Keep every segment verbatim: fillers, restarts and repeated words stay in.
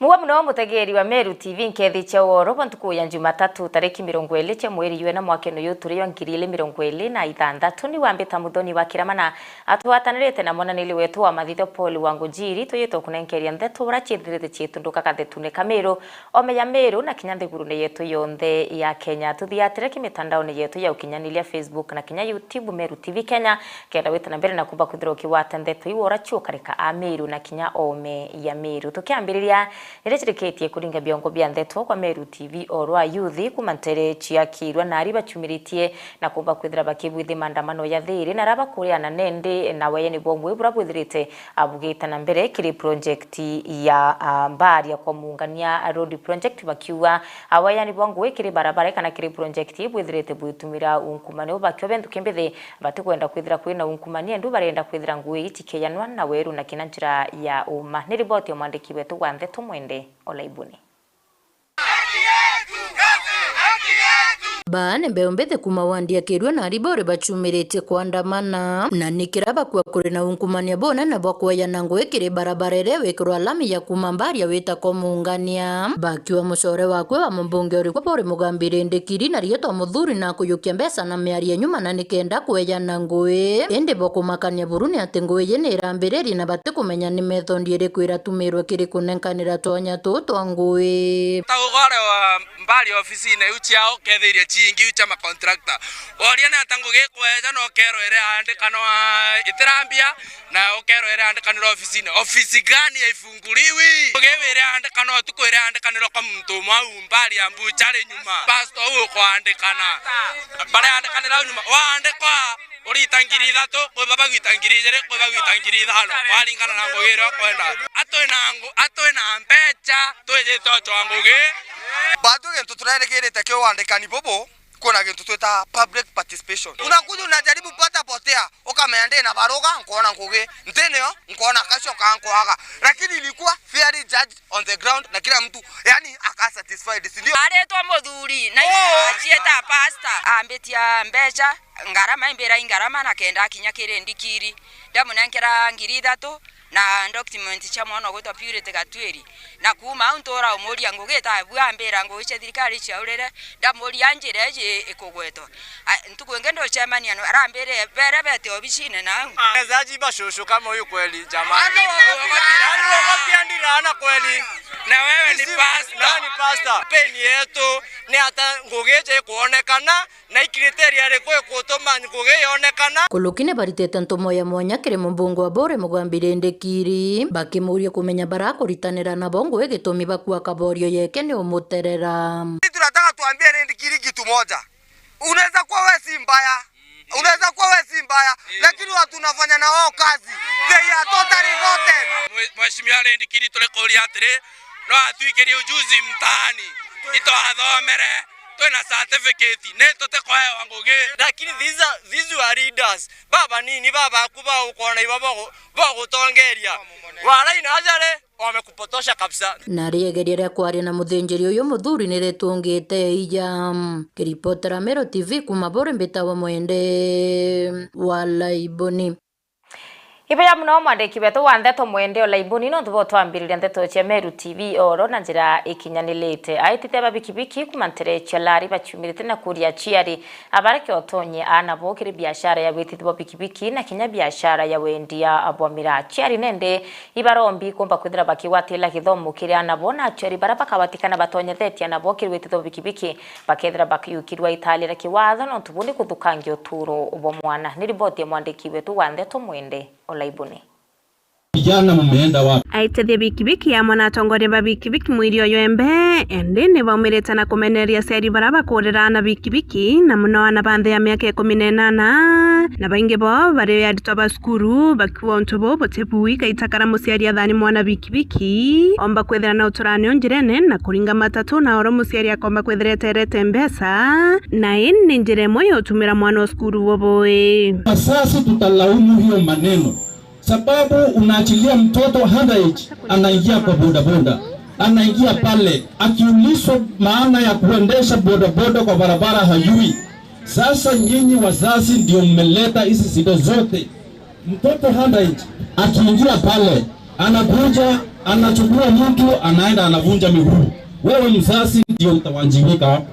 Uwe muno mutegeeri wa Meru T V, nkethi cia woro bwa ntuku ya Jumatatu, tariki mirongo iri cia mweri jwa ina mwakene uyu turi yo ngiri iri mirongo iri na ithanthatu. Ni wambita Muthoni wa Kiramana, atwatanirite na mwananiri wetu wa mathitho Paul Wangujiri, tuyitwe kunenkeria ndeto uria ciithirite ciitunduka kathetune ka Meru, ome ya Meru na kinya nthigurune yetu yonthe ya Kenya. Tuthiatire ki mitandaone yetu ya ukinyaniria, Facebook na kinya YouTube, Meru T V Kenya, kenda wita na mbere na kumba kwithirwa ukigwata ndeto iu ora ciukarika a Meru na kinya ome ya Meru. Tukiambiriria, niria cirikitie kuringa biongo bia ndeto kwa Meru T V, oro a youth kuma ntere cia Kirwa na ari bachumiritie na kumba kwithira bakibwithia maandamano ya thiri, na ara bakuriana nendi na wayeni bwa ngui bura bwithirite, a, bugita na mbere kiri project ya, a, Mbaria kwa Muungania Road Project, bakiuga, a, wayani bwa ngui kiri barabara kana kiri project ii bwithirite bwitumira unkumania, u bakio bentu kimbithi batikwenda kwithira kwina unkumania, endu barenda kwithira ngui itikeyanwa na weru na kina njira ya uma. Ni riboti ya mwandiki wetu wa ndeto Mwende Olaibuni. Baa ni mbeu mbithi kuma wandi ya Kirwa na ari bori bachumiritie kwandamana, na ni kira bakua kuri na unkumania bunene bwa kweyana ngui kiri barabara iria wikirwa lami ya kuma Mbaria wita kwa Muungania. Bakiuga mucore wakwe wa mumbunge urikwa bori Mugambi Rindikiri na riitwa muthuri na kuyukia mbeca na miario nyuma na nikenda kweyana ngui. Indi bo kumakania buru ni ati ngui iji ni irambiririe na batikumenya ni method iriku iratumirwe kiri kunenkanira twanya tuu twa ngui. Ta ugore wa Mbari ofisine iu ciao, uketheirie ciingi iu cia macontractor. Woria ni ata ngugi ikweja na ukerwa iri andikana itirambia, na ukerwa iri andikanirwa ofisine. Ofisi gani haifunguliwi? Ngugi iu iri andikana utuku, iri andikanirwa kwa muntu umwe au Mbari ya mbuchari nyuma. Pastor uu ukwandikana. Baria andikanira au nyuma, waandikwa. Urita ngiri ithatu, kwi baba gwita ngiri ijiri, kwi baba gwita ngiri ithano, kwaringana na ngugi iria ukwenda. Atwi na ngu-, atwi na mbecha, twijite ucwa ngugi. Batu gintu turerigirite kiu wandikani bubu, kuna gintu twita public participation. Unakuja unajaribu pata potea, ukamenya ndi na baruga, nkoona ngugi, nti nio, nkoona kacio kankwaga. Lakini ilikuwa fairly judged on the ground na kila mtu, yani, aka satisfied, si ndio? Aritwa muthuri, na acieta pastor, ambitia mbecha, ngarama, imbira i ngarama, na kenda akinya kiri ndikiri, ndamunenkera ngiri ithatu na document cia mwana ugwitwa Purity Gatwiri. Na kuuma au ntura umuria ngugi ita bua, ambira ngugi cia thirikari ciaurire, ndamuria njira iji ikugwetwa. A, ntuku ingi nducemania na, arambire bere bete obicine nau. Wachezaji bashushukama huyu kweli, jamani. Yaani, wamepiga ndira na kweli. Na wewe ni pastor. Wewe ni pastor. Pain yetu ni ata ngugi iji ikuonekana, na i criteria iriku ikutuma ngugi yonekana? Kuluki ni baritite ntumo ya mwanya kiri mumbunge wa Bore Mugambi Rindikiri, bakimuria kumenya barakuritanira nabo ngugi gitumi bakua kaborio yeke ni umuterera. Tunataka tuambie Rindikiri kitu moja. Unaweza kuwa wewe si mbaya. Unaweza kuwa wewe si mbaya, lakini watu unafanya na wao kazi, they are totally rotten. Mwe-, Mheshimiwa Rindikiri, tulikuuria atiri, no atwikirie ujuzi mtaani? Itwathomere, twina certificate, ni tutikuhewa ngugi. Lakini these are, these were leaders. Baba nini, baba aku ba ukona iba bagu-, bagutongeria. Walai na ajare. Wamekupotosha kabisa. Na riegeria ria kwaria na muthinjiri uyu muthuri ni ritungite ija. Kiripotera Meru T V kuma Bore, mbitawa Mwende wa Laiboni. Ibeya muno mwandiki wetu wa ndeto Mwende o Laiboni, nontu bwa utwambiriria ndeto cia Meru T V oro na njira ikinyanilite. Aitite ba bikibiki kuma ntere cia Lari baciumirite na kuria aciari abareke utonye aana bo kiri biashara ya witithia bwa bikibiki na kinya biashara ya wendia bwa miraa. Aciari nende ibarombi kumba kwithira bakigwatira githomo kiri aana bo, na aciari bara bakabatikana batonyethetie aana bo kiri witithia bwa bikibiki bakethira bakiukirua itali ria kiwatho, nontu bu ni kuthukangia uturo bwa mwana. Ni riboti ya mwandiki wetu wa ndeto Mwende o Laiboni. Vijana mmeenda wapi? Aitethia bikibiki amwe na atongoria ba bikibiki mwiri uyu embe, indi ni baumirite na kumeneria aciari bara bakurira aana bikibiki, na muno aana ba nthi ya miaka ikumi na inana, na baingi bao bari aritwa ba cukuru, bakiuga untu buu buti bui gaita karia muciari athani mwana bikibiki omba kwithira na uturani u njirene na kuringa matatu, na oro muciari akomba kwithira eterete mbeca, na ii ni njira imwe ya utumira mwana o cukuru bubui. Sasa tutalaumu hiyo maneno. Sababu unaachilia mtoto underage, anaingia kwa bodaboda, anaingia pale, akiulizwa maana ya kuendesha bodaboda kwa barabara hajui. Sasa nyinyi wazazi ndio mmeleta hizi shida zote. Mtoto underage akiingia pale, anakuja Anachukua mtu, anaenda anavunja miguu. Wewe mzazi ndio utawajibika hapo.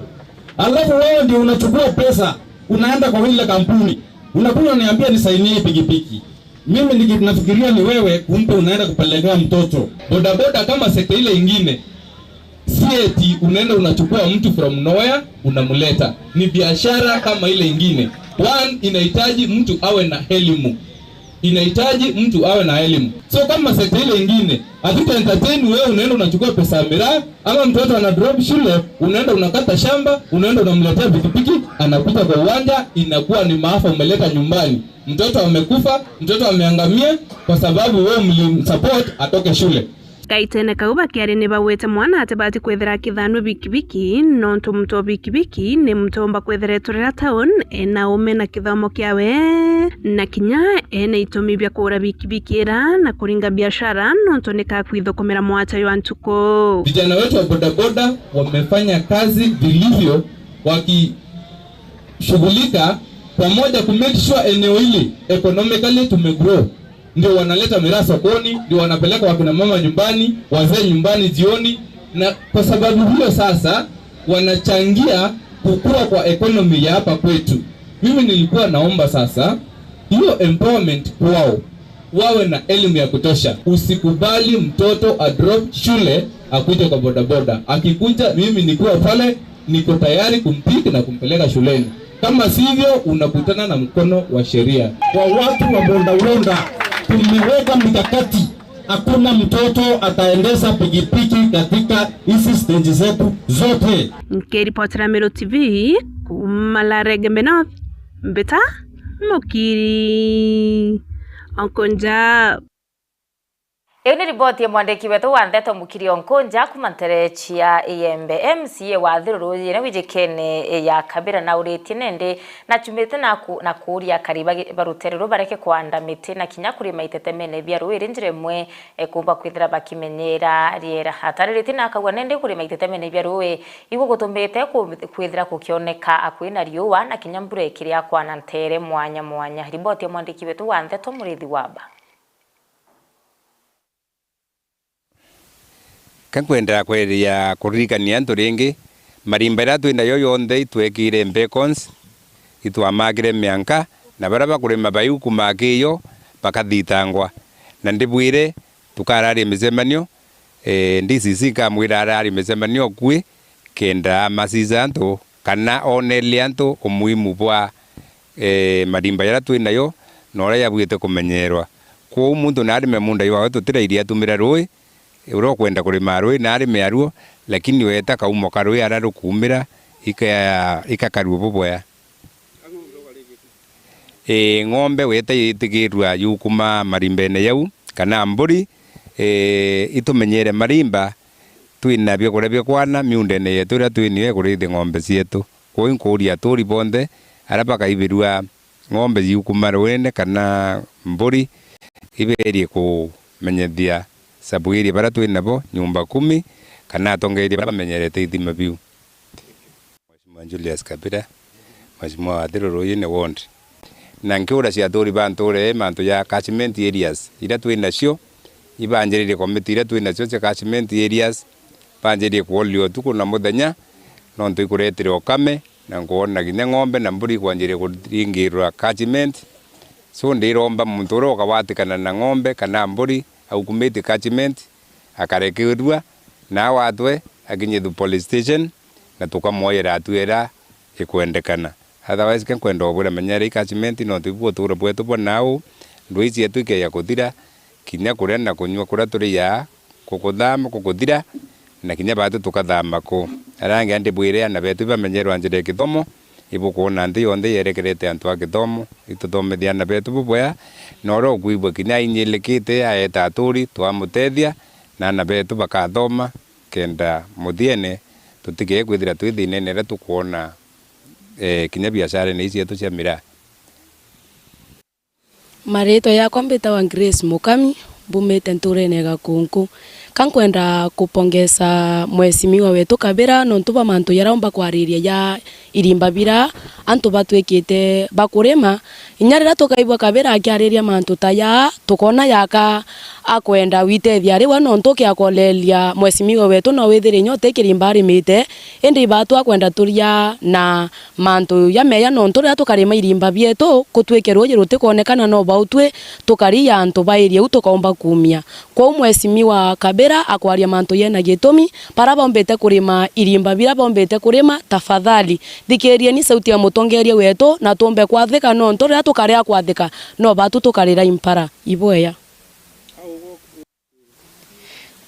Alafu wewe ndio unachukua pesa, unaenda kwa ile kampuni. Unakuja unaniambia nisainie pikipiki. Mimi niki-, nafikiria ni wewe, kumbe unaenda kupelekea mtoto. Bodaboda kama sekta ile ingine, si eti unaenda unachukua mtu from nowhere, unamleta. Ni biashara kama ile ingine. One, inahitaji mtu awe na elimu. Inahitaji mtu awe na elimu. So kama sekta ile ingine, hatuta entertain wewe unaenda unachukua pesa ya miraa, ama mtoto ana drop shule, unaenda unakata shamba, unaenda unamletea pikipiki, anakuja kwa uwanja, inakuwa ni maafa umeleta nyumbani. Mtoto amekufa, mtoto ameangamia kwa sababu wewe mlimsupport atoke shule. Gaitene kau bakiaria ni baugite mwana atibati kwithira akithanua bikibiki, nontu muntu wa bikibiki ni muntu umba kwithira eturira town, ena ume na kithomo kiawe, na kinya ena itumi bia kugura bikibiki ira na kuringa biashara, nontu ni kakwithukumira mwata jwa ntuku. Vijana wetu wa bodaboda wamefanya kazi vilivyo, wakishughulika pamoja ku make sure eneo hili economically tumegrow. Ndio wanaleta miraa sokoni, ndio wanapeleka wakina mama nyumbani, wazee nyumbani jioni, na kwa sababu hiyo sasa wanachangia kukua kwa economy ya hapa kwetu. Mimi nilikuwa naomba sasa hiyo empowerment kwao, wawe na elimu ya kutosha. Usikubali mtoto a drop shule akuje kwa bodaboda. Akikuja, mimi nikiwa pale, niko tayari kumpick na kumpeleka shuleni. Kama sivyo, unakutana na mkono wa sheria. Kwa watu wa bodaboda, tumeweka mikakati. Hakuna mtoto ataendesha pikipiki katika hizi stage zetu zote. Nkiripotera Meru T V, kuuma Laregembe North, Mbita Mukiri. Onkonja. Iu ni riboti ya mwandiki wetu wa ndeto Mukiri Onkonja kuma ntere cia Iembe. M C A wa Thiruru yene wijikene ya Kabira na uritie nende na chumite na ku-, na kuuria akari bagi-, ba rutere ruu bareke kwanda miti na kinya kurima itetemene bia ruu iri njira imwe, e, kumba kwithira bakimenyera riera. Atariritie na akauga nende kurima itetemene bia ruu igugutumite ku-, kwithira gukioneka kwina riua na kinya mbura ikiria kwana ntere mwanya mwanya. Riboti ya mwandiki wetu wa ndeto Murithi Waba. Ka nkwenda kweria kuririkania antu ringi, marimba jaria twi najo jonthe itwekire beacons, itwamakire mianka, na baria bakurima baiu kumakijo bakathitangwa. Na ndibwire, tukararia micemanio, eh, D C C nkamwira ararie micemanio akui, kenda amasica antu, kana onerie antu umuhimu bwa, eh, marimba jaria twi najo, na uria jabwite kumenyerwa. Kwou muntu naarime munda jwawe tutirairie atumira rui, uria ukwenda kurima rui naarime aruo, lakini weeta kaumo ka rui aria rukuumira, ika-, ikakarua bubwea. Ii, ng'ombe weta itigirua yukuma marimbene jau, kana mburi, ii, itumenyere marimba, twina biakuria bia kwana miundene yetu iria twinio ya kurithia ng'ombe cietu. Kwou nkuuria aturi bonthe aria bakaibirua ng'ombe ciukuma ruine kana mburi, iberie kumenyethia sub area baria twinabo, nyumba kumi, kana atongeria baria bamenyerete ithima biu. Mheshimiwa Julius Kabira, Mheshimiwa wa Thiruru yine ward. Na nkiura cia aturi ba nture mantu ja catchment areas iria twi nacio, ibanjiririe committee iria twi nacio cia catchment areas, banjiririe kuoria utuku na muthenya, nontu ikuretire ukame, na nkwona kinya ng'ombe na mburi ikwanjiria kuringirwa catchment. So, ndiromba muntu uria ukawatikana na ng'ombe kana mburi aukumite catchment, akarekerua, na awatwe, akinyithue police station, na tukamwoyera hatua iria ikwendekana. Otherwise, ke nkwenda ubwira, menyera i catchment, nontu ibu utuuro bwetu bwa nau, ndwii cietu ikeeja kuthira, kinya kuria na kunyua kuria turiaa kukuthama, kukuthira, na kinya baatu tukathama ku. Aria angi ndibwire, aana betu ibamenyerwa njira ya kithomo, ibukwona nthi yonthe yerekerete antu a kithomo, ituthomithia aana betu bubwea, na uria ukwigua kinya ainyilikite, aeta aturi, twamutethia, na aana betu bakathoma, kenda muthiene tutigee kwithira twi thinene iria tukwona, eh, kinya biasharene ii cietu cia miraa. Maritwa yakwa mbitawa Grace Mukami, mbumite nturene ya Gakunku. Ka nkwenda kupongeza mheshimiwa wetu Kabira nontu bwa mantu jaria aumba kwariria ja irimba bira antu batwikite bakurima. Inya riria tukaigua Kabira akiariria mantu ta jaa, tukona jaka akwenda witethia ari we nontu ukiakoleria mheshimiwa wetu no withire inya uti kirimba arimite, indi ibatu akwenda turia na mantu jameja nontu riria tukarima irimba bietu, kutwike ruuji rutikonekana no bau twi tukaria antu bairie u tukaumba kumia. Kwou mheshimiwa Kabira akwaria mantu jena gitumi, bara baumbite kurima irimba bira baumbite kurima, tafadhali thikirieni sauti ya mutongeria wetu na tuumbe kwathika nontu riria tukaria kwathika no batu tukarira impara. Ibweya.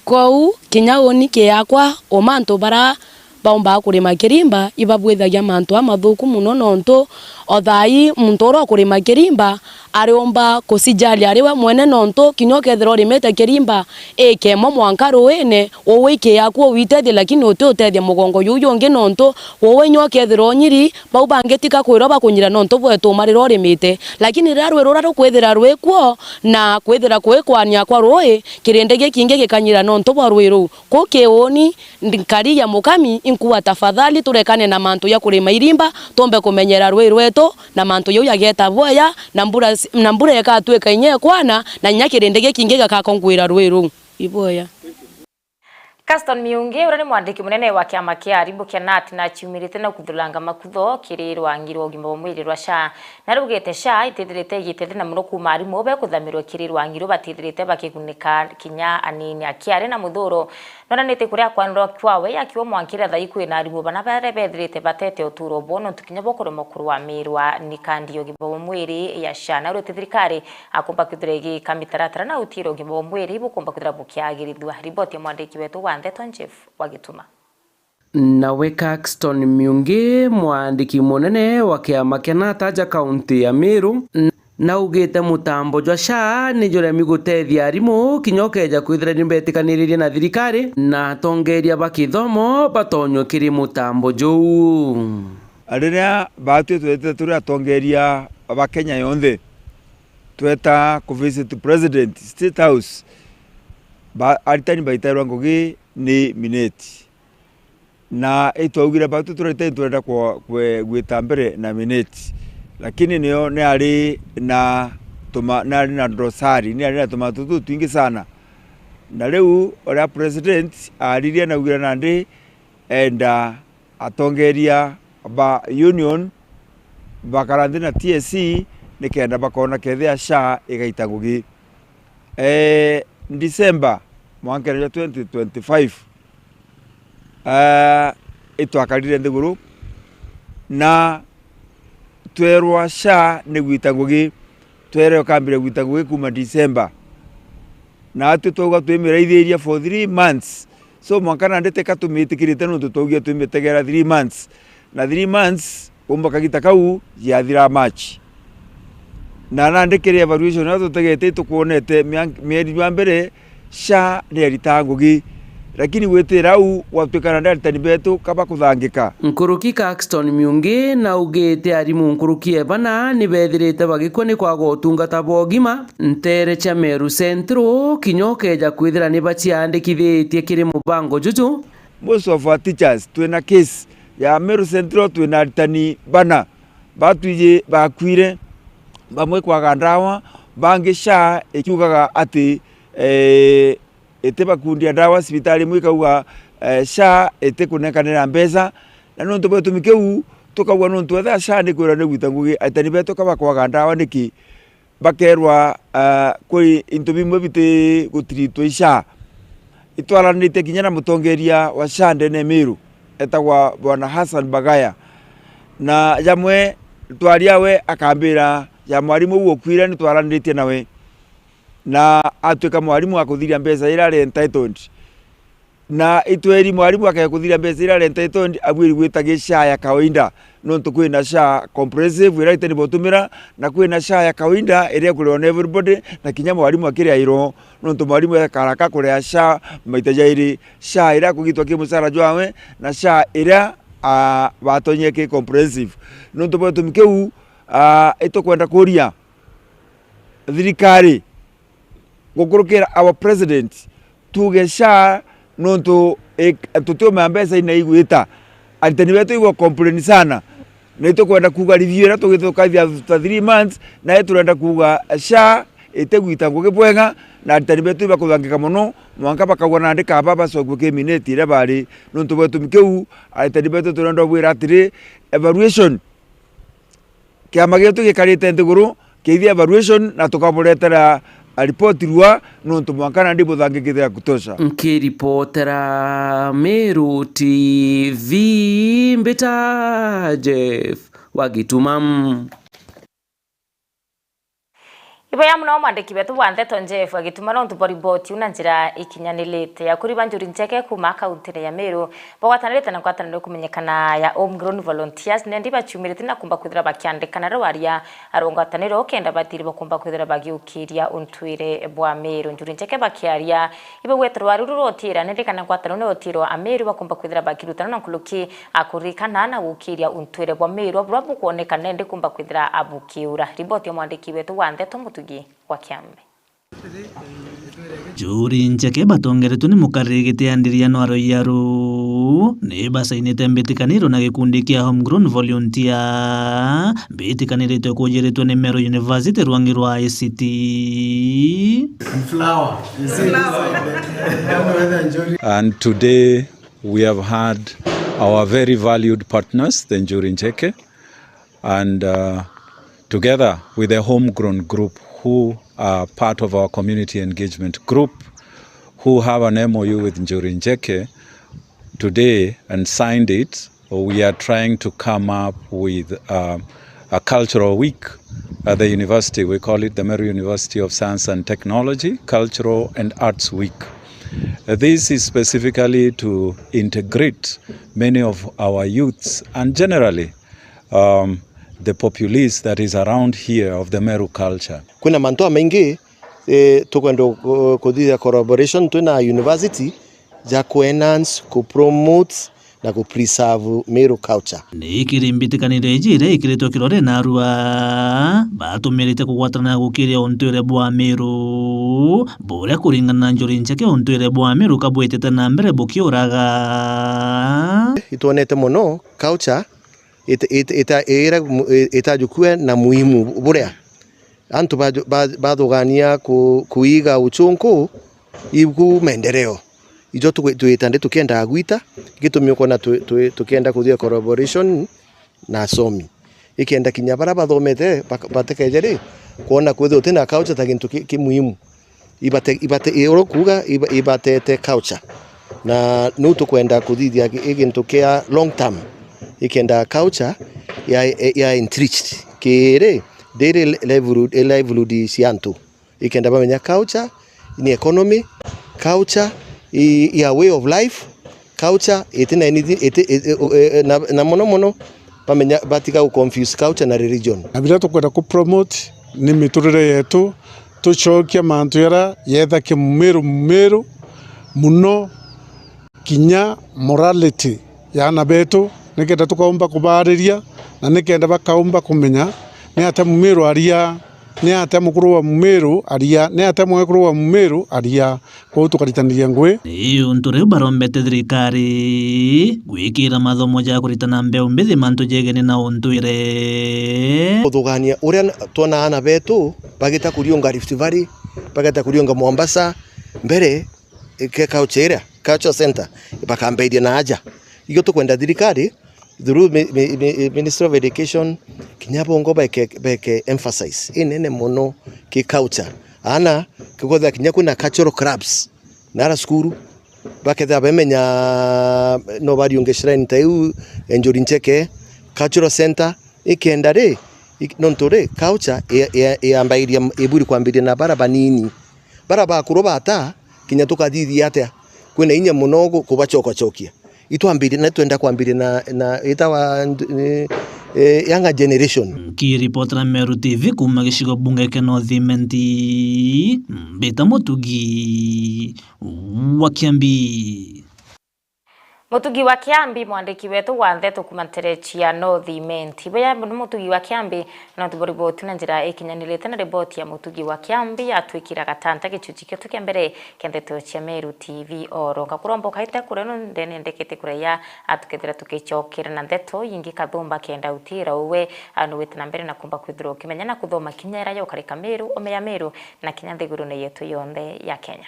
Kwou, kinya uni kiakwa, uma antu bara baumbaga kurima kirimba, ibabwithagia mantu amathuku mono, nontu o thaai muntu uria ukurima kirimba ariumba kucijalia ari we mwene, nontu kinya ukethira urimite kirimba ika imwe mwanka ruine, uwe ikiaku uwitethia, lakini uti utethia mugongo juu jungi, nontu uwe inya ukethira unyiri, bau bangi tika kwirwa bakunyira nontu bwetu uma riria urimite. Lakini riria rui ruria rukwithira rwi kuo, na kwithira kwi kwania kwa rui, kirindi gikingi gikanyira nontu bwa rui ruu. Ku kiuni, ndi-, nkari ya mukami, inkuga tafadhali turekane na mantu ya kurima irimba, tuumbe kumenyera rui rwetu, na mantu jau jageeta bweya, na mbura, na mbura ikatwika inya ikwana, na inya kirindi gikingi gikakongwira rui ruu. Ibweya. Caston Miungi, uria ni mwandiki munene wa kiama kia arimu kia nat, naciumirite na kuthuranga makutho kiri rwangi rwa ugima bwa mwiri rwa SHA. Naraugite SHA itithirite igitethia na mono kuuma arimu bekuthamirwa kiri rwangi ruu batithirite bakigunika kinya anini. Akiaria na Muthuro, nonanitie kuria kwanirwa kwawe akiuga mwanka iria thaai kwina arimu bana baria bethirite batete uturo bwao nontu kinya bwo kuremwa kurwamirwa ni kandi ya ugima bwa mwiri ya SHA. Na uria ti thirikari akumba kwithira igika mitaratara na utiro ugima bwa mwiri bukumba kwithira bukiagirithua. Riboti ya mwandiki wetu wa ndeto Jeff wa Gituma. Nawe Caxton Miungi, mwandiki munene wa kiama kia nat aja kaunti ya Meru, n-, naugite mutambo jwa SHA ni juremi gutethia arimu kinya ukeja kwithira ni beetikaniririe na thirikari na atongeria ba kithomo batonywe kiri mutambo juu. Riria baatwi twetete turi atongeria ba Kenya yonthe, tweta ku visit President State House, ba-, aritani baitairwa ngugi ni mineti. Na itwaugire batu turete turenda kwa, kwe, gwita mbere na mineti. Lakini nio ni ari na tuma, ni ari na ndosari, ni ari na tumatu tutwingi sana. Na riu uria president aririe naugire nandi enda atongeria ba union bakara nthi na T S C nikenda bakona kethia SHA igaita ngugi. Eh, December mwankene jwa twenty twenty-five, eh, itwakarire nthiguru na twerwa SHA ni gwita ngugi, twerwa ikambire gwita ngugi kuuma December. Na atwi twauga twimiraithiria for three months. So, mwanka nandi tika tumitikirite nontu twaugia twimitegera three months. Na three months, umba kagita kau jiathira March. Na nandi kiri evaluation iria tutegete itukwonete mia-, mieri jwa mbere, SHA ni yaritaga ngugi. Lakini gwitira au, gwatwika nandi aritani betu ka bakuthangika. Nkuruki Caxton Miungi naugite arimu nkuruki e bana ni bethirite bagikua ni kwaga utungata bwa ugima nteere cia Meru Central, kinya ukeja kwithira ni baciandikithitie kiri mubango juju. Most of our teachers, twina case ya Meru Central, twina aritani bana batwiji bakwire, bamwe kwaga ndawa, bangi SHA ikiugaga ati, eh, itibakundia ndawa cibitari imwe ikauga, eh, SHA itikunenkanira mbeca. Na nontu bwa gitumi kiu, tukauga nontu etha SHA ni kwirwa ni gwita ngugi, aritani betu ka bakwaga ndawa niki? Bakerwa, ah, kwi into bimwe biti gutiritwa i SHA. Itwaranitie kinya na mutongeria wa SHA ndene ya Meru, etagwa Bwana Hassan Bagaya. Na jamwe twaria we akambira ja mwarimu uu ukwire ni twaranitie nawe. Na atwika mwarimu akuthiria mbeca iria ari entitled. Na itweri mwarimu akekuthiria mbeca iria ari entitled, abuiri gwita gi SHA ya kawaida, nontu kwina SHA comprehensive iria iteni botumira, na kwina SHA ya kawaida iria ikurirwa ni everybody, na kinya mwarimu akiriairwo, nontu mwarimu ekaraka kuria SHA maita jairi, SHA iria akugitwa ki mucara jwawe, na SHA iria, ah, batonyie ki comprehensive. Nontu bwa gitumi kiu, ah, itukwenda kuria thirikari gukurukira our president, Tuge SHA nontu, eh, tutiumea mbeca inaigwita. Aritani betu igwa complain sana. Na itukwenda kuuga review iria tugithukathia after three months, na iturenda kuuga SHA itigwita ngugi bwega, na aritani betu ibakuthangika mono, mwanka bakauga nandi kaba bacokue ki minute iria bari. Nontu bwa gitumi kiu, aritani betu turenda ubwira atiri, evaluation, kiama gietu gikarite nthiguru, kiithia evaluation na tukaburetera report rua, nontu mwanka nandi buthangikite ya kutosha. Nkiripotera Meru T V, mbita Jeff wa Gituma. Iboya mono mwandiki wetu wa ndeto Jeff Agituma nontu bwa riboti iu na njira ikinyanirite. Akuri ba Njuri Ncheke kuuma kauntine ya Meru bagwatanirite na ngwataniro ikumenyekana ya Homegrown Volunteers nendi baciumirite na kumba kwithira bakiandikana rwaria rwa ngwataniro kenda batiri bakumba kwithira bagiukiria untwire bwa Meru. Njuri Ncheke bakiaria ibaugwete rwari ruru rutira nendi kana ngwataniro ni utiro Ameru bakumba kwithira bakirutana na nkuruki a kurikana na gukiria untwire bwa Meru buria bukwoneka nendi kumba kwithira abukiura. Riboti ya mwandiki wetu wa ndeto Mutugi wa Kiambe. Njuri Ncheke batongeretwe ni mukariri giti Andiriano Aroiaru ni basainite mbitikaniro na gikundi kia Homegrown Volunteer, mbitikaniro itwe kujiritwe ni Meru University rwangi rwa I C T. And today we have had our very valued partners, the Njuri Ncheke, and, uh, together with the Homegrown group who are part of our community engagement group, who have an M O U with Njuri Ncheke today and signed it, we are trying to come up with, uh, a cultural week at the university. We call it the Meru University of Science and Technology Cultural and Arts Week. Uh, this is specifically to integrate many of our youths and generally, um, the populace that is around here of the Meru culture. Kwina mantu amaingi, eh, tukwenda ku-, kuthithia collaboration twi na university ja ku enhance, ku promote na ku preserve Meru culture. Ni kiri mbitikaniro iji iria ikiritwe kirore narua, batumirite kugwatana na gukiria untwire bwa Meru, buria kuringana na Njuri Ncheke untwire bwa Meru kabwitite na mbere bukiuraga. Itwonete mono culture ita-, ita-, ita-, ira mu-, i-, itajukue na muhimu buria antu baju-, ba-, bathugania ku-, kuiga uchunku ibu maendeleo. Ijo tugwi-, twita ndi tukiendaga gwita, gitumi ukona twi-, twi-, tukienda kuthia collaboration na asomi. Ikenda kinya baria bathomete bak-, batekeje ri, kwona kwithirwa utina culture ta gintu ki-, ki muhimu. Ibate-, ibate-, i-, uru kuuga iba-, ibatete culture. Na niu tukwenda kuthithia gi-, i gintu kia long term. Ikenda culture ya, ya enriched kiri daily livelihood, livelihood cia antu. Ikenda bamenya culture ni economy, culture i, i a way of life, culture itina anything, iti, i, i, i, na, na mono mono bamenya batiga gu confuse culture na religion. Na biria tukwenda ku promote ni miturire yetu, tucokia mantu jaria jetha kimumiru mumiru muno, kinya morality ya aana betu, nikenda tukaumba kubaariria na nikenda bakaumba kumenya ni atia mumiru aria, ni atia mukuru wa mumiru aria, ni atia mwekuru wa mumiru aria. Kwou tukaritaniria ngugi. Ni untu riu barombete thirikari gwikira mathomo ja kuritana mbeu mbithi mantu jegene na untwire. Kuthugania uria twona aana betu bagita kuriunga Rift Valley, bagita kuriunga Mombasa, mbere, eh, ke culture iria, culture center, bakambairia na aja. Igo tukwenda thirikari through mi-, mi-, mi-, Ministry of Education, kinya bongo beke, beke emphasis inene mono ki culture. Aana, kikwethira kinya kwina cultural clubs, nara cukuru, bakethira bemenya no bariunge shrine ta iu, Njuri Ncheke, cultural center, ikenda ri, ik-, nontu ri, culture i-, i-, iambairia, iburi kwambiria na bara banini. Bara bakuru bata, kinya tukathithia atia? Kwina inya mono gu-, kubacokacokia. Itwambirie, na twenda kwambiria na, na itawa nd-, eh, eh, younger generation. Nkiripotera Meru T V kuuma gicigo bunge kia North Imenti, mbita Mutugi wa Kiambi. Mutugi wa Kiambi, mwandiki wetu wa ndeto kuuma nterechi ya North Imenti. Buya ni Mutugi wa Kiambi, na tubo riboti na njira ikinyanirite, na riboti ya Mutugi wa Kiambi yatwikira gatanta gichuchi kietu kia mbere kia ndeto cia Meru T V oro. Ngakuromba ukaite kuria no ndene ndekete kuria ya atukethira tukicokera na ndeto ingi kathumba kenda utira uwe anu wite na mbere na kumba kwithirwa ukimenya na kuthoma kinya ira yokarika Meru, ome ya Meru, na kinya nthigurune yetu yonthe ya Kenya.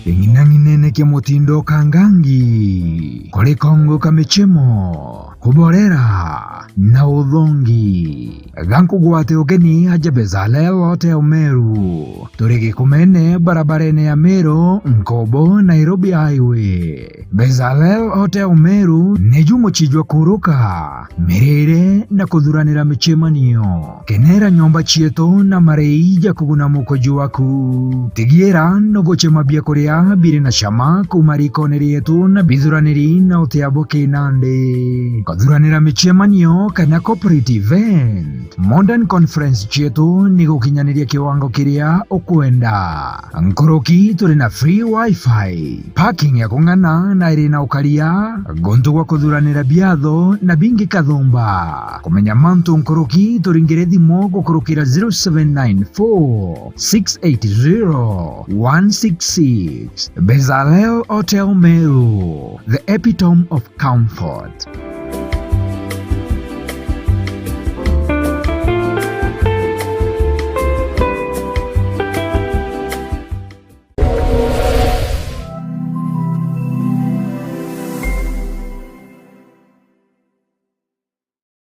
Ing'inang'inene kia mutindo kangangi, kuri kongo ka michemo, kuborera na uthongi. Gankugwate ugeni aja Bezalel Hotel Meru. Turi Gikumene, barabarene ya Meru, Nkobo, Nairobi Highway. Bezalel Hotel Meru niju muchijwa kuruka, mirire na kuthuranira michemanio. Kenera nyomba chietu na marei ja kuguna mukoji waku. Tigiira nuguchema biakuria biri na chama kuuma rikone rietu na bithuraniri na utia bwa kinandi. Kuthuranira michemanio kana corporate event, modern conference chietu ni gukinyaniria kiwango kiria ukwenda. Nkuruki turi na free wifi, parking ya kung'ana na iri na ukaria, guntu gwa kuthuranira biatho na bingi kathumba. Kumenya mantu nkuruki, turingire thimu gukurukira zero seven nine four six eight zero one six six. Bezalel Hotel Meru, the epitome of comfort.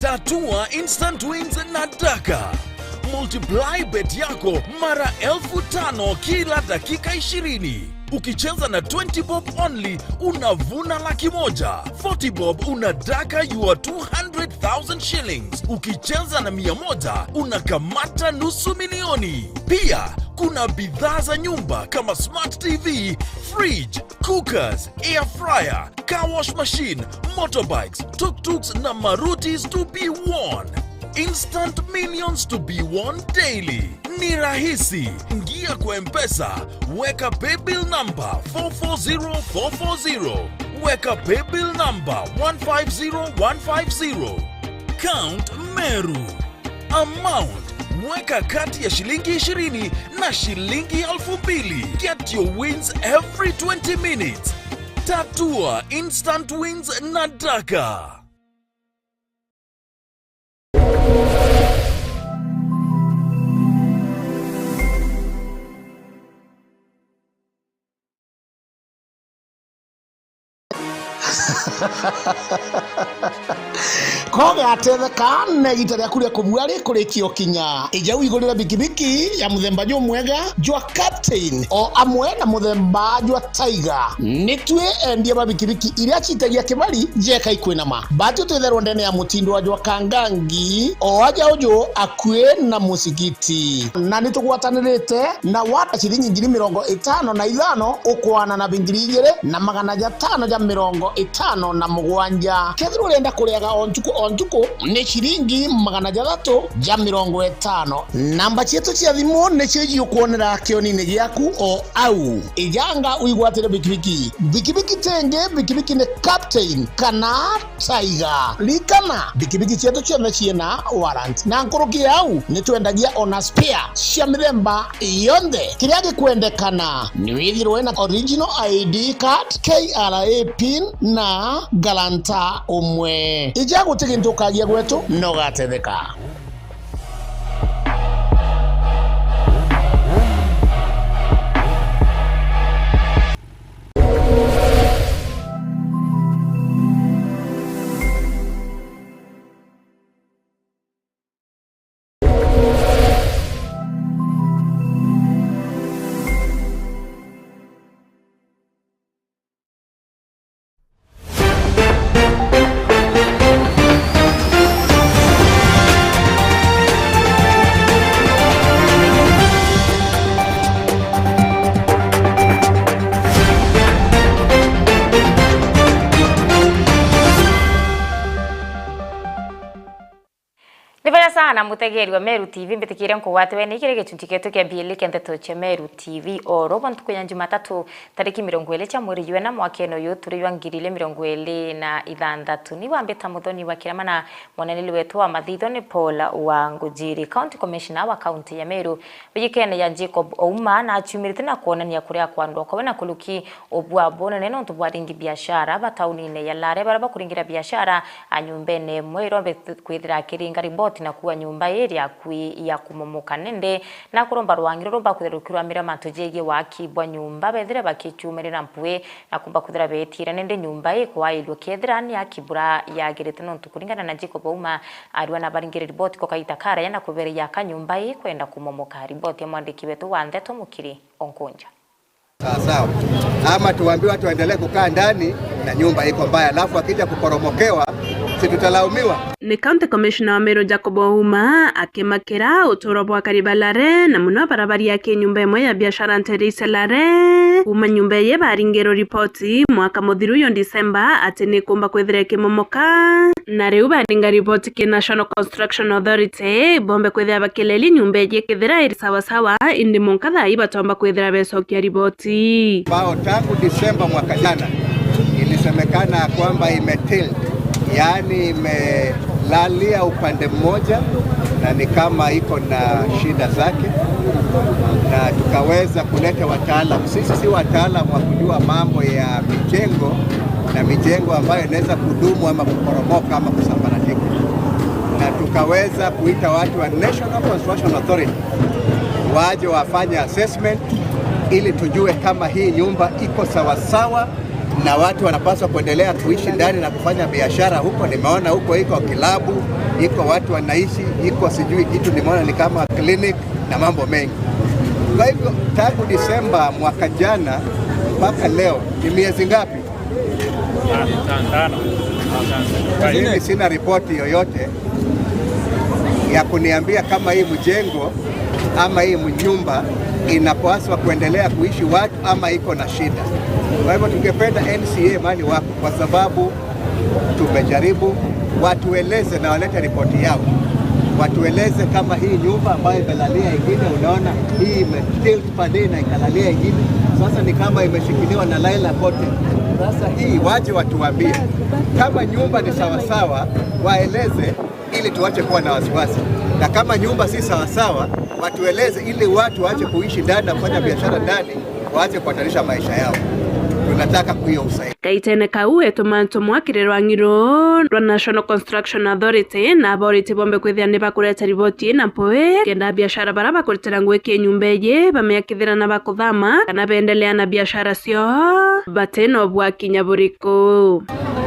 Tatua instant wins na Daka. Multiply bet yako mara elfu tano kila dakika ishirini. Ukicheza na twenty bob only, unavuna laki moja. Forty bob, una Daka your two hundred thousand shillings. Ukicheza na mia moja, unakamata nusu milioni. Pia, kuna bidhaa za nyumba kama smart T V, fridge, cookers, air fryer, car wash machine, motorbikes, tuk-tuks na Marutis to be won. Instant millions to be won daily. Ni rahisi. Ingia kwa M-Pesa, weka paybill number four four zero four four zero. Weka paybill number one five zero one five zero. Count Meru. Amount, weka kati ya shilingi ishirini na shilingi elfu mbili. Get your wins every twenty minutes. Tatua instant wins na Daka. Kogatetheka na igita riaku ria kubua rikurikia ukinya. Ija wigurire bikibiki ya muthemba jumwega jwa Captain o amwe na muthemba jwa Tiger. Ni twi endia ba bikibiki iria citagia kibari jeka ikwinama. Batio twitherwa ndene ya mutindo wa jwa Kangangi o aja uju akui na musigiti. Na ni tugwatanirite na wata ciringi ngiri mirongo itano na ithano ukwana na bingiri igiri na magana jatano ja mirongo itano na mugwanja. Kethirwa urenda kuriaga o ntuku o ntuku, ni ciringi magana jathatu ja mirongo itano. Namba cietu cia thimu nicio igiukwonera kionini giaku o au. Ijanga uigwatire bikibiki. Bikibiki tingi, bikibiki ni Captain kana Tiger. Ririkana, bikibiki cietu cionthe ciina warrant. Na nkuruki ya au, ni twendagia ona spare cia mithemba yonthe. Kiria gikwendekana ni withirwe na original I D card, K R A pin na guarantor umwe. Ija guti gintu ukagia gwetu, na ugatetheka. Na mutegeri wa Meru T V, mbitikiria nkugwate wene kiri gichunchi kietu kia mbili kia ndeto cia Meru T V. Oro bwa ntuku ya Jumatatu, tariki mirongo iri cia mweri jwena mwakene uyu turi jwa ngiri ili mirongo iri na ithanthatu, ni wambita muthoni wa kirama na mwananiri wetu wa mathitho ni Paul wa Ngujiri. County Commissioner wa kaunti ya Meru, wijikene ya Jacob Ouma, na aciumirite na kwonania kuria kwandwa kwawe na kuruki ubua bunene nontu bwa aringi biashara ba taunine ya Lare, baria bakuringira biashara a nyumbene imwe irombe kwithira akiringa riboti na kuua nyumba iri akui ya kumomoka. Nende na kuromba rwang'iro rumba kwithira rukirugamira mantu jegie waki bwa nyumba, bethire bakichumiria na mpui na kumba kwithira betira nende nyumba ii kwairua kethira ni aki bura yagirite, nontu kuringana na Jacob Ouma, arua na baringire riboti kwa kaita karaya na kubereria ka nyumba ii kwenda kumomoka. Riboti ya mwandiki wetu wa ndeto Mukiri Onkunja. Sawa sawa. Ama tuambiwe tuendelee kukaa ndani na nyumba iko mbaya, alafu akija kuporomokewa, si tutalaumiwa? Ni County Commissioner wa Meru Jacob Ouma akimakira uturo bwa akari ba Lare, na muno bara baria aki nyumba imwe ya biashara ntere icia Lare. Kuuma nyumba ii baringirwe ripoti mwaka muthiru uyu December ati ni kumba kwithira ikimomoka, na riu baringa ripoti ki National Construction Authority bombe kwithira bakileria nyumba iji kethira iri sawa sawa, indi mwanka thaa ii batomba kwithira becokia riboti. Ambao tangu Disemba mwaka jana ilisemekana ya kwamba imetilt, yaani imelalia upande mmoja, na ni kama iko na shida zake, na tukaweza kuleta wataalam. Sisi si wataalam wa kujua mambo ya mijengo na mijengo ambayo inaweza kudumu ama kuporomoka ama kusambaratika, na tukaweza kuita watu wa National Construction Authority waje wafanye assessment ili tujue kama hii nyumba iko sawasawa na watu wanapaswa kuendelea kuishi ndani na kufanya biashara huko. Nimeona huko iko kilabu, iko watu wanaishi, iko sijui kitu, nimeona ni kama clinic na mambo mengi. Kwa hivyo, tangu Disemba mwaka jana mpaka leo ni miezi ngapi? Tano. Mimi sina ripoti yoyote ya kuniambia kama hii mjengo ama hii nyumba inapaswa kuendelea kuishi watu ama iko na shida. Kwa hivyo, tungependa N C A mali wako, kwa sababu tumejaribu, watueleze na walete ripoti yao, watueleze kama hii nyumba ambayo imelalia ingine, unaona hii imetilt pande na ikalalia ingine, sasa ni kama imeshikiliwa na laila kote. Sasa hii waje watuambie kama nyumba ni sawasawa, waeleze ili tuache kuwa na wasiwasi, na kama nyumba si sawasawa, watueleze ili watu waache kuishi ndani na kufanya biashara ndani, waache kuhatarisha maisha yao. Tunataka kuyo usaidi. Kaitene kau, etuma ntumwa kiri rwang'i ruu rwa National Construction Authority na aboriti bombe kwithia ni bakureta riboti na mpui, kenda biashara bara bakuritira ngugi ki nyumba iji bamea kethira na bakuthama kana beendelea na biashara cio bati na ubwakinya buriku.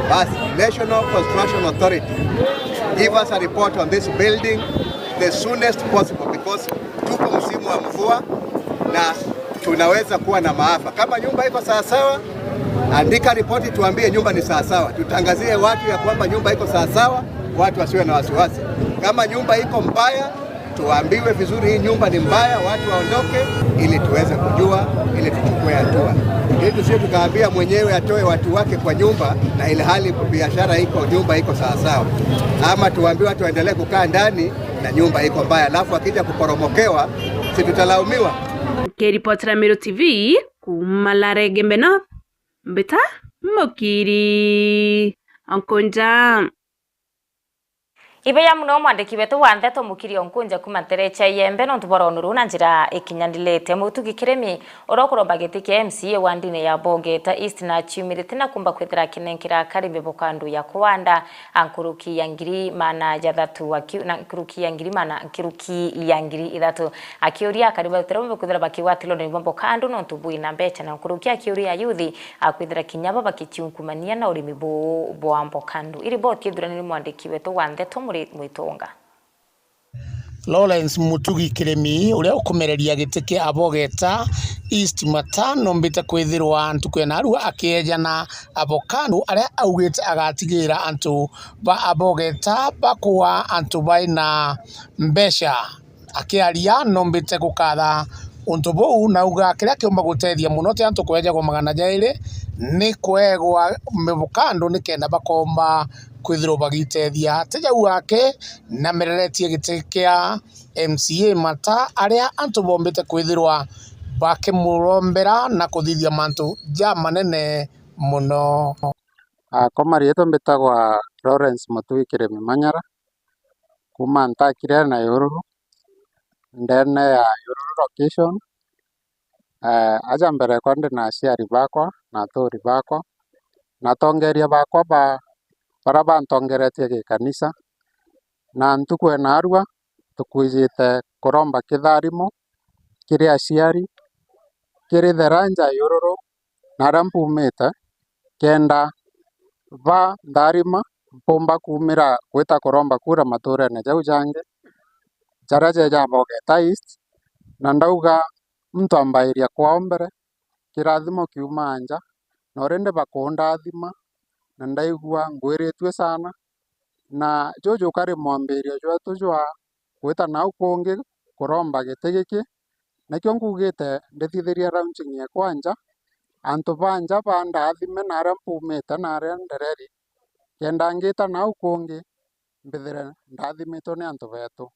Basi, National Construction Authority, give us a report on this building the soonest possible, because tuko msimu wa mvua na tunaweza kuwa na maafa. Kama nyumba iko sawasawa, andika ripoti, tuambie nyumba ni sawasawa, tutangazie watu ya kwamba nyumba iko sawasawa, watu wasiwe na wasiwasi. Kama nyumba iko mbaya, tuambiwe vizuri, hii nyumba ni mbaya, watu waondoke, ili tuweze kujua, ili tuchukue hatua. Ili tusije tukaambia mwenyewe atoe watu wake kwa nyumba, na ile hali biashara iko, nyumba iko sawasawa, ama tuambiwe watu waendelee kukaa ndani na nyumba iko mbaya, alafu akija kuporomokewa, si tutalaumiwa? Nkiripotera Meru T V kuuma Lare Igembe North, mbita Mukiri Onkunja. Ibeya muno mwandiki wetu wa ndeto Mukiri Onkunja kuuma ntere cia Igembe nontu bwa rwoni ruu na njira ikinyanilite. Mutugi Kirimi, uria ukuromba giti kia M C A wa ndini ya Bogeta East, na aciumirite na kumba kwithira akinenkera akari mboka ndu ya kuanda a nkuruki ya ngiri maana jathatu, aki-, na nkuruki ya ngiri maana, nkuruki ya ngiri ithatu, akiuria akari ba Butere bombe kwithira bakigwatirwa ni mboka ndu nontu bwina mbecha, na nkuruki akiuria ayuthi akwithira kinya bo bakichiunkumania na urimi buu bwa mboka ndu. Iriboti ithurani ni mwandiki wetu wa ndeto Muri Mwitunga. Lawrence Mutugi Kirimi, uria ukumereria giti kia Abogeta East Mata, nombite kwithirwa ntuku ya narua akiejana avocado aria augite agatigira antu ba Abogeta bakua antu baina mbeca. Akiaria, nombite gukatha Untu buu nauga kiria kiumba gutethia mono ti antu kwejagwa magana jairi, ni kwegwa mivukando nikenda bakomba kwithirwa bagitethia. Ti jau aki, namereretie giti kia M C A Mata, aria antu bombite kwithirwa bakimurombera na kuthithia mantu jamanene mono. Aa, kwa mariitwa mbitagwa Lawrence Mutui Kirimi Manyara, kuuma Ntakire na Yururu, ndene ya Yururu location. Ee, aja mbere kwa ndi na aciari bakwa na aturi bakwa na atongeria bakwa ba, baria bantongeretie gikanisa, na ntuku ya naarua tukwijite kuromba kitharimo kiri aciari, kiri the ranja Yururu na aria mpumite, kenda ba ntharima mpumba kuumira gwita kuromba kura matuurene jau jangi jaria jeja Bogeta East, na ndauga muntu ambairia kwao mbere, kirathimo kiumaa nja, na already bakundathima, na ndaigua ngwiritue sana, na juju jukari mwambirio jwetu jwa gwita nau kungi kuromba giti giki. Nikio ngugite ndithithirie launching ekwa nja, antu ba nja bandathime na aria mpumite na aria ndereri, kenda ngita nau kungi mbithire ndathimitwe ni antu betu.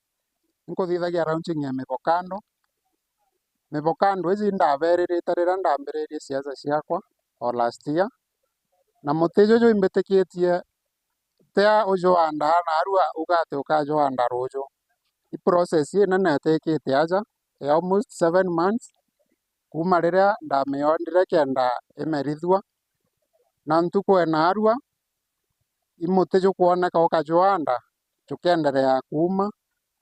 Inkuthithagia launching ya mivokando. Mivokando iji ndaberirite riria ndambiririe siasa ciakwa o last year, na muti juju imbitikitie tia ujuandaa naarua uga ati ukajuanda ruuju. I process inene itikite aja ya almost seven months kuuma riria ndamionire kenda imerithua, na ntuku ya naarua i muti jukwoneka ukajuanda jukenderea kuuma,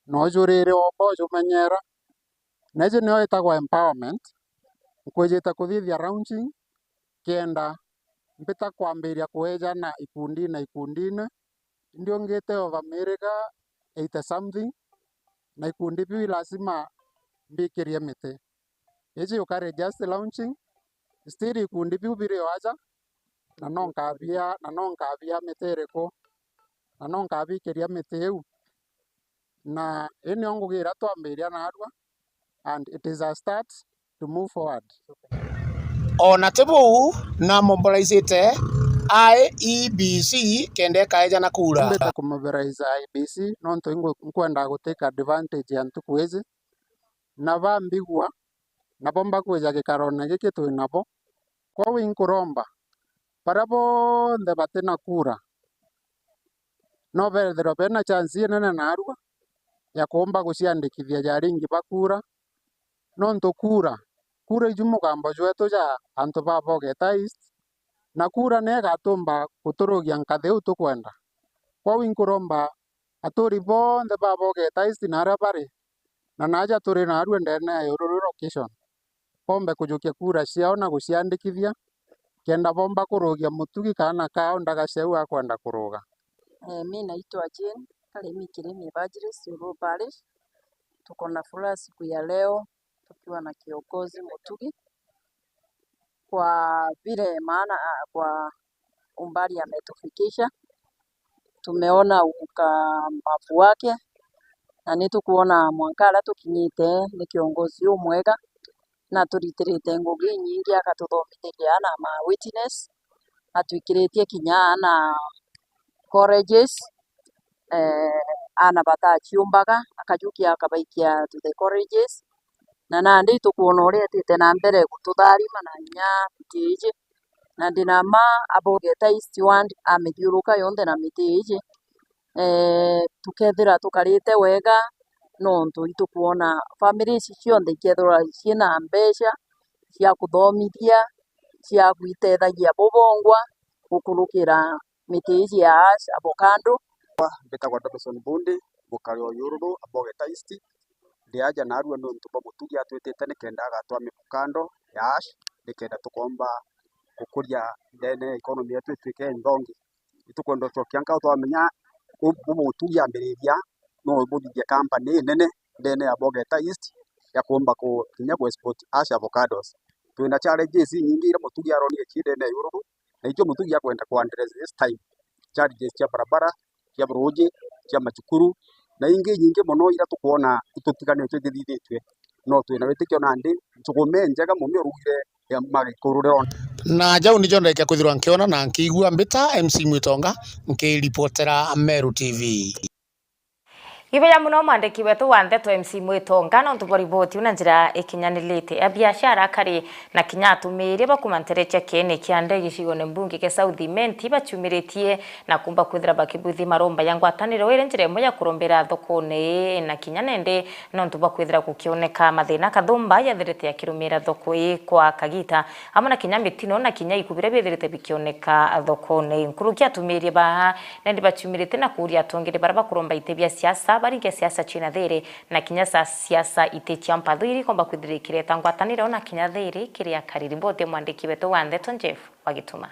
na ujurire omba ujumenyera. Na iji nio itagwa empowerment. Nkwijite kuthithia launching kenda mbita kwambiria kweejana ikundine ikundine, ndiungite over miriga eighty something, na ikundi biu i lazima mbikirie miti. Iji ukari just launching, still ikundi biu biri o aja, na no nkabia, na no nkabia miti iriku, na no nkabikiria miti iu. Na ii nio ngugi iria twambiria naarua, and it is a start to move forward. Ona ti buu, na mobilizite I E B C kenda ikaeja na kura. Mbita kumobilize I E B C nontu ingu-, nkwenda gutake advantage ya ntuku iji, na bambigua, nabo mbakwija gikarone giki twi nabo. Kwou inkuromba, baria bonthe bati na kura, no bethirwe bena chance inene naarua ya kuumba guciandikithia ja aringi ba kura, nontu kura, kura iju mugambo jwetu ja antu ba Bogeta East, na kura niyo igatumba guturugia nkathi iu tukwenda. Kwou inkuromba aturi bonthe ba Bogeta East na aria bari, na naaja turi naarua ndene ya Yururu location, boombe kujukia kura ciao na guciandikithia, kenda boomba kurugia mutugi kaana kao ndaga ciau akwenda kuruga. Eh, mi naitwa Jane Karimi Kirimi Evangelist, Yururu Parish. Tuko na furaha siku ya leo tukiwa na kiongozi Mutugi kwa vile maana, ah, kwa umbali ametufikisha. Tumeona ukamavu wake, na ni tukwona mwanka aria tukinyite ni kiongozi umwega, na turitirite ngugi inyingi, akatuthomithiria na ma witness, atwikiritie kinya na colleges, eh, aana bataciumbaga, akajukia akabaikia to the colleges, na nandi itukwona uria etite na mbere gututharima na inya miti iji, na ndi na mma a Bogeta East Ward amithiuruka yonthe na miti iji, eh, tukethira tukarite wega, nontu itukwona families cionthe ikethirwa ciina mbeca cia kuthomithia, cia gwitethagia bo bongwa gukurukira miti iji ya ash, avocado. Mbitagwa Dobson Mbundi, ngukari o Yururu, Abogeta East. Ndi aja naarua niuntu bwa mutugi atwitite nikenda agatwaa mivukando ya ash, nikenda tukomba gukuria ndene ya economy yetu itwike nthongi. Itukwenda ucokia nkao twamenya u-, bu mutugi ambiriria no buthithia company inene ndene ya Bogeta East ya kuumba ku-, kinya ku export ash avocados. Twina challenges inyingi iria mutugi aronie cie ndene ya Yururu, na ikio mutugi akwenda ku address this time, challenges cia barabara, cia ruuji, cia macukuru, na ingi inyingi mono iria tukwona itutiganitue ithithitue. no twina witikio nandi nchugume njega mono urugire ya magikuru rirona. Na jau nijo ndarika kwithirwa nkiona na nkiigua mbita M C Mwitonga, nkiripotera Meru T V. Ibeya muno mwandiki wetu wa ndeto M C Mwitonga, nontu bwa riboti iu na njira ikinyanirite. Abiashara akari na kinya atumiiria ba kuuma ntere cia kieni kia ndege gicigone mbunge kia South Imenti baciumiritie na kumba kwithira bakibuthi maromba ya ngwataniro iri njira imwe ya kurombera thokone ii, na kinya nende nontu bwa kwithira gukioneka mathina kathumba yathirite yakirumira thoko ii kwa kagita, amwe na kinya mitino na kinya iku biria bithirite bikioneka thokone ii. Nkuruki atumiiria baa nandi baciumirite na kuuria atongeria baria bakuromba iti bia siasa baringe siasa ciina thiri, na kinya sa siasa iti cia mpathu iri ikomba kwithira ikireta ngwataniro na kinya thiri kiri akari. Riboti ya mwandiki wetu wa ndeto Jeff Wagituma.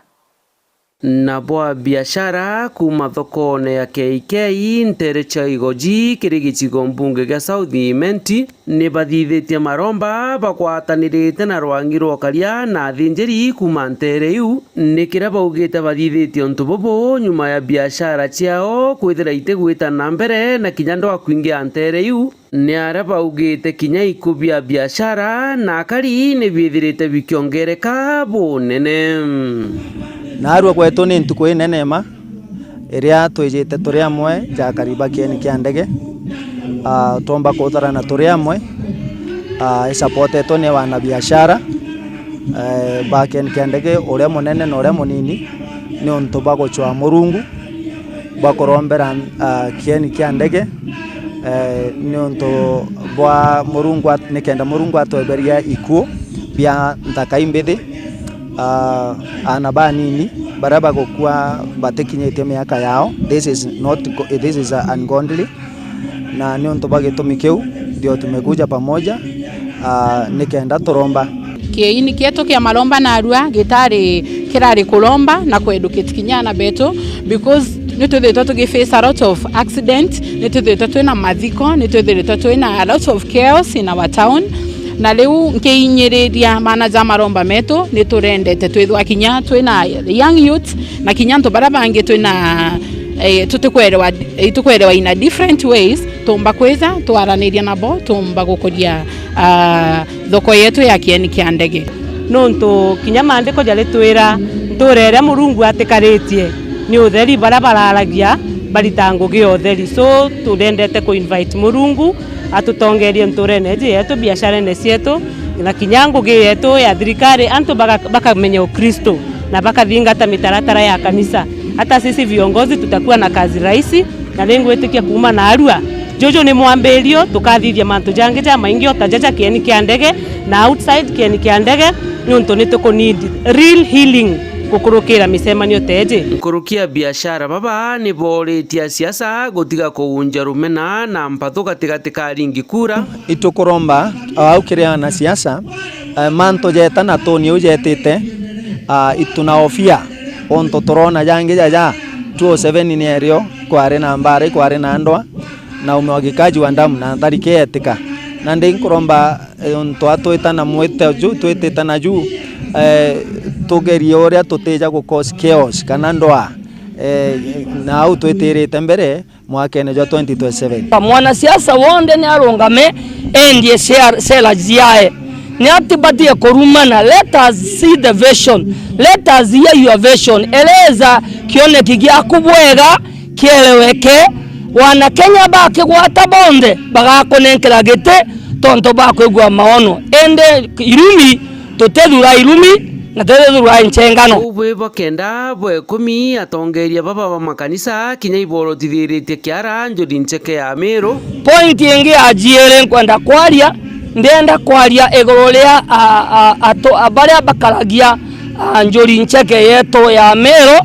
Nabo abiashara kuuma thokone ya K K ntere cia Igoji kiri gicigo mbunge gia South Imenti ni bathithitie maromba bagwatanirite na rwangi rwa ukaria na athinjiri kuuma ntere iu, ni kiria baugite bathithitie untu bubu nyuma ya biashara ciao kwithira itigwita na mbere na kinya ndwaa kwingia ntere iu. Ni aria baugite kinya iku bia biashara na akari ni biithirite bikiongereka bunene. Naarua gwetu ni ntuku inene mma, iria twijite turi amwe ja akari ba kieni kia ndege, ah, twomba kutharana turi amwe, ah, isapotetwe ni wanabiashara, eh, ba kieni kia ndege, uria munene na uria munini, niuntu bwa gucwaa Murungu, bwa kurombera, ah, kieni kia ndege, eh, niuntu bwa Murungu at-, nikenda Murungu atweberia ikuu bia nthaka imbithi. Ah, aana banini baria bagukua batikinyitie miaka yao, this is not go-, this is ungodly. Na niuntu bwa gitumi kiu, ndio tumekuja pamoja, ah, nikenda turomba. Kiini kietu kia maromba narua gitari kirari kuromba na ku educate kinya aana betu, because ni twithirite tugi face a lot of accident, ni twithirite twina mathiko, ni twithirite twina a lot of chaos in our town. Na riu nkiinyiriria maana ja maromba metu, ni turendete twithwa kinya twina young youth na kinya antu baria bangi twina, eh, tutikwerewa, eh, itukwerewa in a different ways, tumba kwija twaraniria nabo, tumba gukuria, ah, thoko yetu ya kieni kia ndege. Nontu kinya maandiko jaritwira, ntuura iria Murungu atikaritie ni utheri, baria bararagia barita ngugi ya utheri. So, turendete ku invite Murungu atutongerie ntuurene iji yetu, biasharene cietu, na kinya ngugi yetu ya thirikari, antu baka-, bakamenya Ukristo na bakathingata mitaratara ya kanisa. Hata sisi viongozi tutakuwa na kazi rahisi, na ningwitikia kuuma naarua, juju ni mwambirio, tukathithia mantu jangi jamaingi o ta jaja kieni kia ndege na outside kieni kia ndege, niuntu ni tuku need real healing gukurukira micemanio ta iji. Nkuruki a biashara baba ni booritie asiasa gutiga kugunja rumena na mpathu gatigati ka aringi kura. Itukuromba, o au kiri anasiasa, eh, mantu jeta na tuni iu jetite, ah, itunahofia, untu turona jangi jaja, two oh seven ni erio, kwari na mbara, ikwari na ndwaa, na umwagikaji wa damu na nthariki yetika. Nandi nkuromba, eh, untu atwita na mwite ju, twitite na ju, eh, tugerie uria tutija gu cause chaos kana ndwaa, eh, na au twitirite mbere, mwakene jwa twenty twenty-seven. Mwanasiasa wonthe ni arungame, endie sera, sera ciae. Ni atibatie kurumana. Let us see the vision. Let us hear your vision. Eleza kioneki giaku bwega, kieleweke. Wana Kenya bakigwata bonthe, bagakunenkera giti tontu bakwigua maono. Indi irumi, tutithura irumi, na tutithura nchengano. Uu bwi bwa kenda bwa ikumi, atongeria baba ba makanisa kinya iborotithirite kiara njuri ncheke ya Miru. Point ingi ya jiiri nkwenda kwaria, ndienda kwaria iguru ria, a, a, atu-, a, baria bakaragia, a, njuri ncheke yetu ya Miru.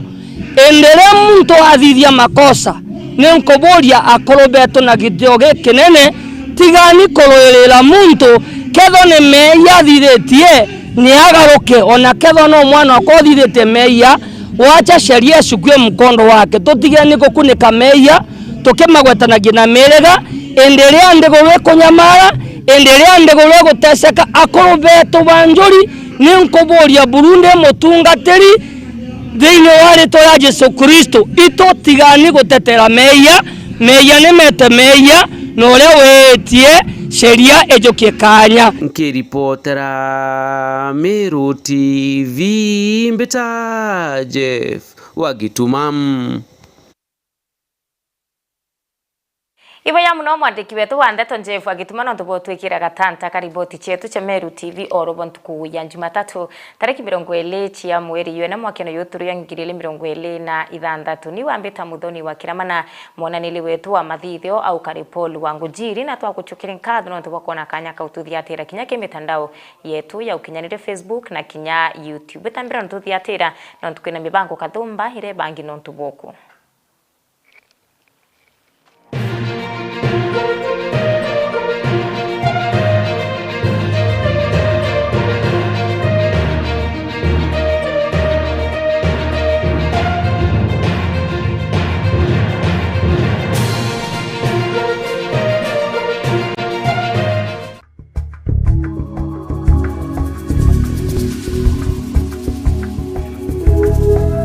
Indi riria muntu athithia makosa, ni nkuburia akuru betu na gitio gikinene, tigani kuruirira muntu, kethwa ni meeyia athithitie, ni agaruke, ona kethwa no mwana okwa uthithitie meeyia, wacha sheria ichukue mkondo wake. Tutigeni gukunika meeyia, tukimagwetanagia na miiriga, indi riria nthiguru ikunyamara, indi riria nthiguru iguteseka, akuru betu ba njuri, ni nkuburia buru ndi mutungatiri, thiini wa ritwa ria Jesu Kristo, itu tigani gutetera meeyia, meeyia ni mete meeyia, na uria wiitie Sheria ijukie kaanya. Nkiripotera Meru T V, mbita Jeff wa Gituma. Ibo ya muno mwandiki wetu wa ndeto Jeff Agituma nontu bwa utwikira gatanta ka riboti cietu cia Meru T V oro bo ntuku ya Jumatatu tariki mirongo iri cia mweri ywe na mwakeno yuturia ngiri iri mirongo iri na ithanthatu. Ni wambita Muthoni wa Kiramana, mwonaniri wetu wa mathithio au kari Paul wa Ngujiri, na twagucukira nkatho nontu bwa kwona kanya ka ututhiatira kinya ki mitandao yetu ya ukinyanire, Facebook na kinya YouTube. Tambira nontu tuthiatira nontu kwina mibango kathumba ire bangi nontu boku.